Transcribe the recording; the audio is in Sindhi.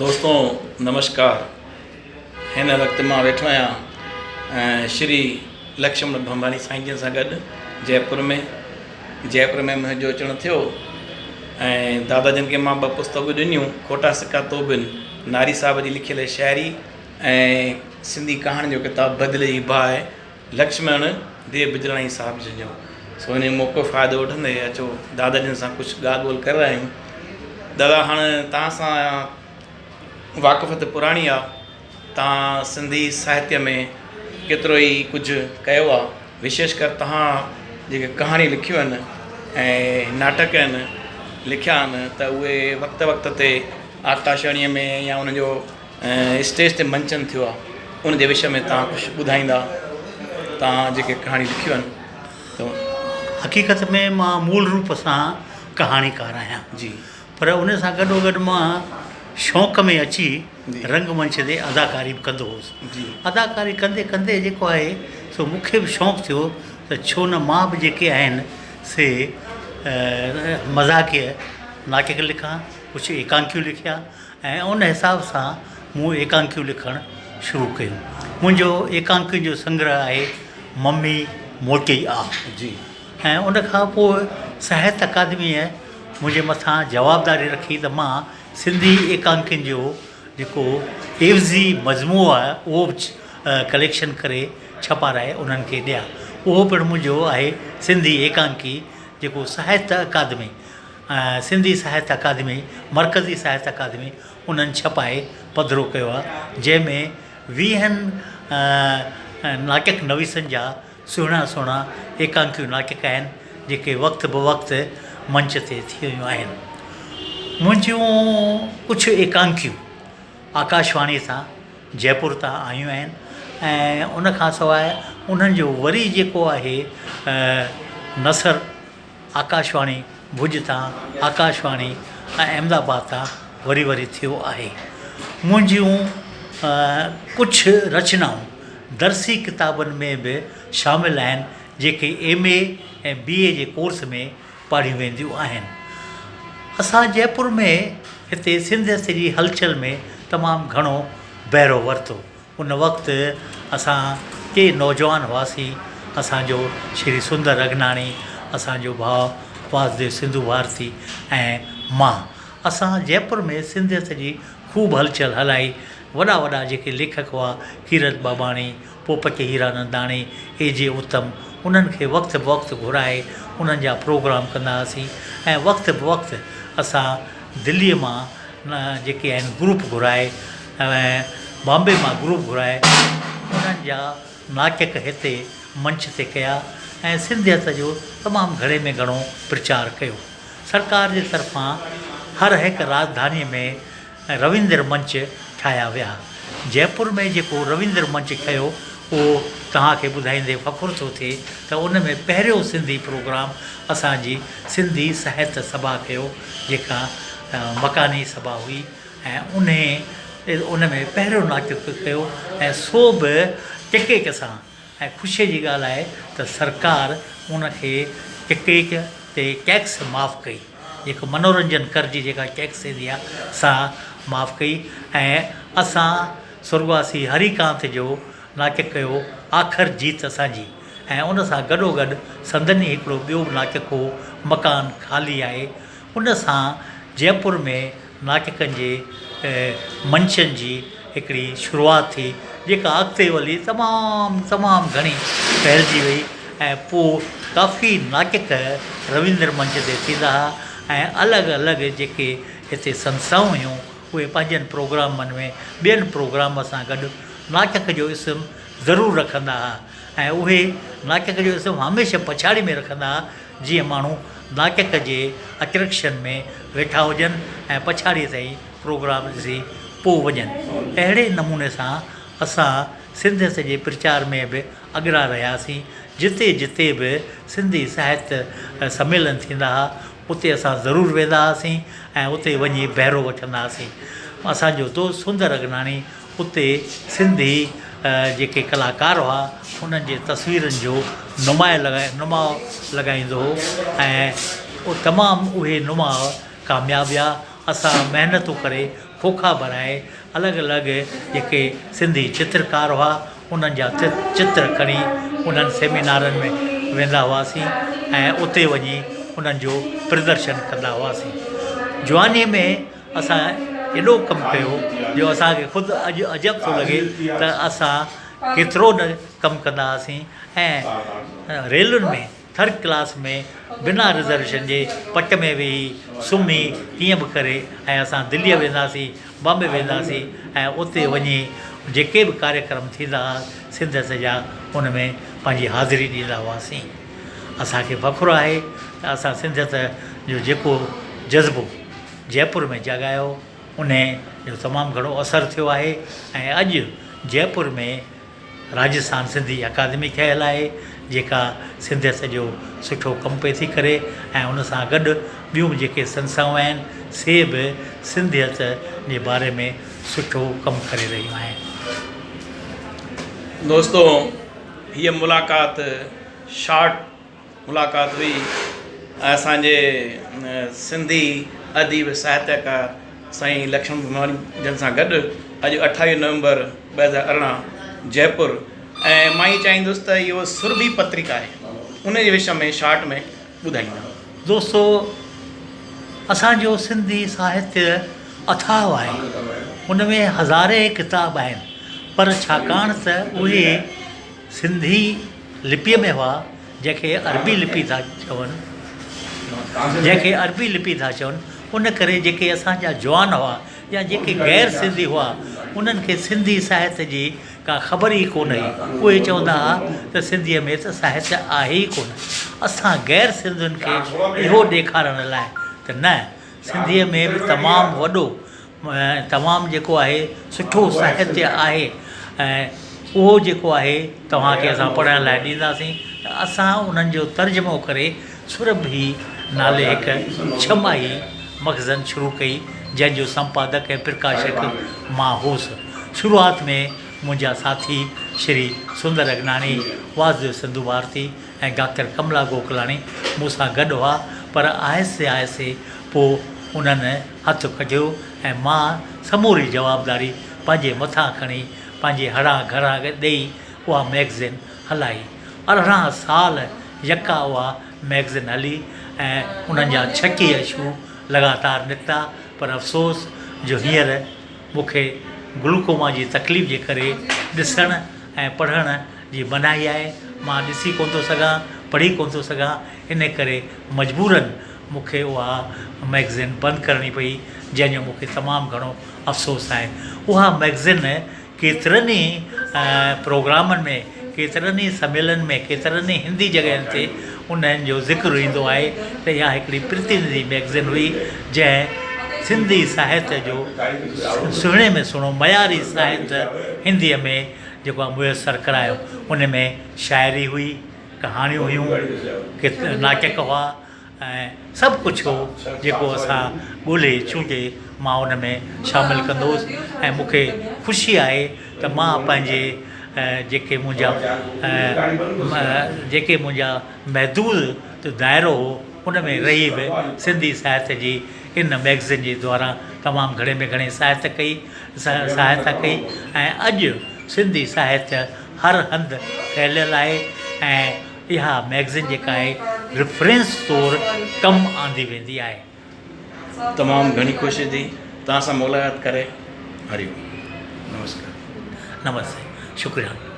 دوستو نمشڪار هن وقت مان ويٺو آهيان شري لڪشمڻ ڀمڀاڻي سائين جن سان گڏ جئپور ۾ جئپور ۾ منهنجو اچڻ ٿيو ۽ دادا جن کي مان ٻه پستڪون ڏنيون کوٽا سڪا تو بن ناري صاحب جي لکيل شاعري ۽ سنڌي ڪهاڻين جو ڪتاب بدلي جي باهه لڪشمڻ ديو بجلاڻي صاحب جن جو سو انهي موقعو فائدو وٺندي اچو دادا جن سان ڪجهه ڳالهه ٻولهه ڪري آيون دادا هاڻ توهان سان واقفيت پراڻي آ توهان سنڌي ساهتيه ۾ ڪيترو ئي ڪجهه ڪيو آ وشيش ڪر توهان جيڪي ڪهاڻيون لکيون آهن ۽ ناٽڪ آهن لکيا آهن ته اهي وقت وقت تي آڪاشواڻي ۾ يا ان جو اسٽيج تي منچن ٿيو آهي ان جي وشي ۾ توهان ڪجهه ٻڌائيندا توهان جيڪي ڪهاڻيون لکيون آهن ته حقيقت ۾ مان مول روپ سان ڪهاڻيڪار آهيان جي پر ان سان گڏو گڏ مان شوق ۾ اچي رنگ منچ تي اداڪاري به ڪندو هوس جي اداڪاري ڪندي ڪندي جيڪو آهي سو مون کي به شوق ٿيو ته ڇو نه مان به جيڪي آهن سي مذاقيه ناٽڪ لکان ڪجهه ايڪانڪيون لکيان ۽ ان حساب سان مون ايڪانڪيون لکڻ شروع ڪيون. منهنجو ايڪانڪين جو سنگرهه آهي ممي موٽي آ. جي. ۽ ان کان پوء ساهت اڪادميء منهنجي مٿان جوابداري رکي ته مان سنڌي ايڪانڪين جو جيڪو عيوضي مجموعو آهي اهو به ڪليڪشن ڪري ڇپارائي انهن کي ڏيان. اهو پڻ منهنجو آهي سنڌي ايڪانڪي جيڪو ساهت اڪادمي سنڌي ساهت اڪادمي، مرڪزي ساهت اڪادمي انهن ڇپائي پڌرو ڪيو آهي، جنهن ۾ ويهن ناٽڪ نويسن جا سهڻا سهڻا ايڪانڪيون ناٽڪ آهن، جيڪي وقت بوقت منچ تي ٿي ويون آهن. منهنجون ڪجهه ايڪانڪيون آڪاشواڻي تان جئپور تان آيون آهن ۽ ان کان سواء انهن جو وري جيڪو آهي نثر آڪاشواڻي ڀڄ تان آڪاشواڻي ۽ احمد آباد تان وري وري ٿيو آهي. منهنجيون ڪجهه رچنائون درسي ڪتابن ۾ به شامل آهن جيڪي ايم اي ۽ بي اي جي ڪورس ۾ پاڙهيون وينديون آهن. اسان جئپور ۾ هتي سنڌيت جي هلچل ۾ تمام گهڻو بهرو ورتو. ان وقت اسان ڪي نوجوان هئاسين، اسان جو شري سندر رگناڻي، اسان جو ڀاء واسديو سنڌو ڀارتي ۽ مان. اسان جئپور ۾ سنڌيت جي خوب هلچل هلائي. وڏا وڏا جيڪي ليکڪ هئا، ڪيرت ٻاٻاڻي، پوپٽ هيراننداڻي، اي جي اتم، انهن کي وقت بوقت گهرائي انهن جا پروگرام ڪندا هئاسين ۽ وقت بوقت اسان دليء مان جيڪي آهن گروپ گهرائي ۽ بامبي مان گروپ گهرائي انهن جا ناٽڪ هتي منچ تي ڪيا ۽ سنڌيت جو تمام گهڻي ۾ گهڻو پرچار ڪيو. سرڪار جي طرفان هر هڪ راڄڌانيء ۾ رويندر منچ ٺاهيا ويا. جئپور ۾ جيڪو رويندر منچ ٺهيو اهو توهان کي ٻڌائيندي فخر ٿو ٿئي ته ان ۾ پهريون سنڌي پروگرام اسان جي سنڌي ساهت سڀا ڪيو جيڪا مڪاني سڀا هئي ۽ انهي ان ۾ پهريون ناٽڪ ڪيو ۽ سو به ٽڪيٽ سان ۽ خوشي جي ڳالهه آهي ته سرڪار ان کي ٽڪيٽ تي ٽيڪس معاف ڪئي جيڪو منورنجن ڪر جي جيڪا ٽيڪس ايندي آهي سا معاف ڪئي ۽ اسان سرڳواسي هري ڪانت جو ناٽڪ ڪيو آخر جيت اسان جي ۽ ان سان گڏوگڏ سندن ئي هڪڙو ٻيو به ناٽڪ هو مڪان خالي آهي ان سان جئپور ۾ ناٽڪن جي منچن جي هڪڙي شروعات ٿي، جيڪا اڳتي هلي تمام تمام گهڻي ڦهلجي وئي ۽ پوء ڪافي ناٽڪ رويندر منچ تي ٿيندا ها ۽ الڳ الڳ جيڪي هتي سنسٿائون هيون اهي پنهنجن پروگرامن ۾ ٻين پروگرام سان گڏ ناٽڪ جو اسم ضرور رکندا ها ۽ اهي ناٽڪ جو اسم هميشه پڇاڙي ۾ رکندا ها جيئن ماڻهو ناٽڪ جي اٽريڪشن ۾ ويٺا هجن ۽ پڇاڙيء تائين پروگرام ڏسي پوء وڃن. اهڙي نموني سان اسان سنڌيت جي پرچار ۾ به اڳرا رهياسين. جتي جتي به سنڌي ساهت سميلن ٿيندا ها، اتي اسان ضرور ويندا هئاسين ۽ اتي وڃي بهرو وٺندا هئاسين. اسان جو دوست سندر اگناڻي اتي سنڌي جيڪي ڪلاڪار هئا انهن جي تصويرن جو نماء لڳائي نماء لڳائيندو هو ۽ تمام اهي نماء ڪامياب ويا اسان محنتون ڪري کوکا ڀرائي الڳ الڳ جيڪي سنڌي چترڪار هئا انهن جا چتر کڻي انهن سيمينارن ۾ ويندا هئاسين ۽ اتي وڃي انهن جو پردرشن ڪندا هئاسين. جوانيء ۾ اسان ايڏو ڪم ڪيو جو اسان کي خود اڄ عجب ٿو لڳي ته اسان ڪيترو نه ڪم ڪندا هئاسين ۽ ريلن ۾ ٿرڊ ڪلاس ۾ بنا رزرويشن جي پٽ ۾ ويهي سمهي ڪيئن به ڪري ۽ اسان دليء وينداسين، بامبي وينداسين ۽ اتي وڃي جيڪي به ڪاريڪرم ٿيندا ها سنڌيت جا ان ۾ پنهنجي حاضري ڏيندا هئاسين. اسان کي فخر آهي ته اسان سنڌيت جو جيڪو جذبو جئپور ۾ جاڳايو انهي جو تمام گهڻو اثر ٿيو آهي ۽ اڄ جئپور ۾ راجسٿان سنڌي اڪادمي ٺهيل آهي جيڪا سنڌيت جو سٺو ڪم پئي ٿي ڪري ۽ ان سان گڏ ٻيون به جيڪي سنسٿائون آهن سي به سنڌيت جي باري ۾ سٺو ڪم ڪري رهيون آهن. دوستو هيء ملاقات شارٽ ملاقات هئي اسان جي سنڌي اديب ساهتيڪار سائين لکشمڻ ڀمواڻي جن سان گڏ اڄ 28 نومبر 2018 جئپور ۽ مان ائين چاهيندس ته اهو سرڀي پترڪا آهي ان جي وشي ۾ شارٽ ۾ ٻڌائيندا. دوستو اسان جو سنڌي ساهتيه اٿاهه آهي ان ۾ هزارين ڪتاب آهن پر ڇاڪاڻ ته اهي سنڌي لپيء ۾ هئا، جنهن کي عربي لپي ٿا چون، جنهن کي عربي لپي ٿا چون، ان ڪري جيڪي اسان جا جوان هئا يا جيڪي غير سنڌي هئا، انهن کي سنڌي ساهت جي ڪا خبر ئي ڪونه هئي. اهي چوندا ها ته سنڌيء ۾ ته ساهت آهي ئي ڪونه. اسان غير سنڌين کي اهو ڏيکارڻ لاء ته نه، سنڌيء ۾ به تمام وڏو تمام جيڪو آهي سٺو ساهتيه آهي ۽ اهو جيڪو آهي توهان کي اسان پڙهڻ لاء ڏينداسين ته اسان انهن جو ترجمو ڪري سرڀي نالي هڪ ڇهه ماهي مخزن شروع ڪئي جنهن جو سمپادڪ ۽ پرڪاشڪ مان هوس. شروعات ۾ منهنجا ساٿي شري سندر اگناڻي، واسديو سنڌو ڀارتي ۽ ڊاڪٽر ڪملا گوڪلاڻي مون سان گڏ هئا پر آهستي آهستي پوء انهن هٿ ڪڍيو ۽ مان سموري جوابداري پنهنجي مٿان کڻي پنهنجي هڙان گهڙان ڏئي اها مئگزين هلائي. 18 سال يڪا اها مئگزين هلي ۽ انهن جا 36 اشو لڳاتار نڪتا پر افسوس جو هينئر مون کي گلوڪوما جي تڪليف جي ڪري ڏسڻ ۽ پڙهڻ جي مناهي آهي، مان ڏسي ڪونه ٿو سگهان، پڙهي ڪونه ٿو سگهان، انهي ڪري مجبورن مون کي اها مئگزين بند ڪرڻي پئي، جنهن جو مون کي تمام گهڻو افسوس آهي. اها مئگزين ڪيترن ئي پروگرامن ۾، ڪيترن ئي سميلن ۾، ڪيترن ئي هندي جڳهين تي انهن جو ذڪر ايندو آهي ته اها هڪڙي پرتنڌي مئگزين هئي، جنهن سنڌي ساهت جو سهڻي ۾ سهڻو معياري ساهت هنديء ۾ جيڪو آهي ميسر ڪرايو. ان ۾ شاعري هئي، ڪهاڻيون هيون، ناٽڪ هئا ۽ سڀ ڪجهه هو جيڪو اسان ڳولهي چونڊي مان ان ۾ شامل ڪندو هوس ۽ مون کي خوشي آهي ته مان پنهنجي جيڪي منهنجا جيڪي منهنجا محدود دائرو هو ان ۾ رهي به سنڌي ساهت جي ان مئگزين جي دواران تمام گهڻي ۾ گهڻي سهائتا ڪئي سهائتا ڪئي ۽ اڄ سنڌي ساهت هر هنڌ ڦهليل آهي ۽ اها مئگزين جيڪا آهي ريفرنس طور ڪم آندي ويندي آهي. تمام گهڻي خوشي ٿي توهان سان ملاقات ڪري هري اوم نمسڪار. نمستي شڪريا.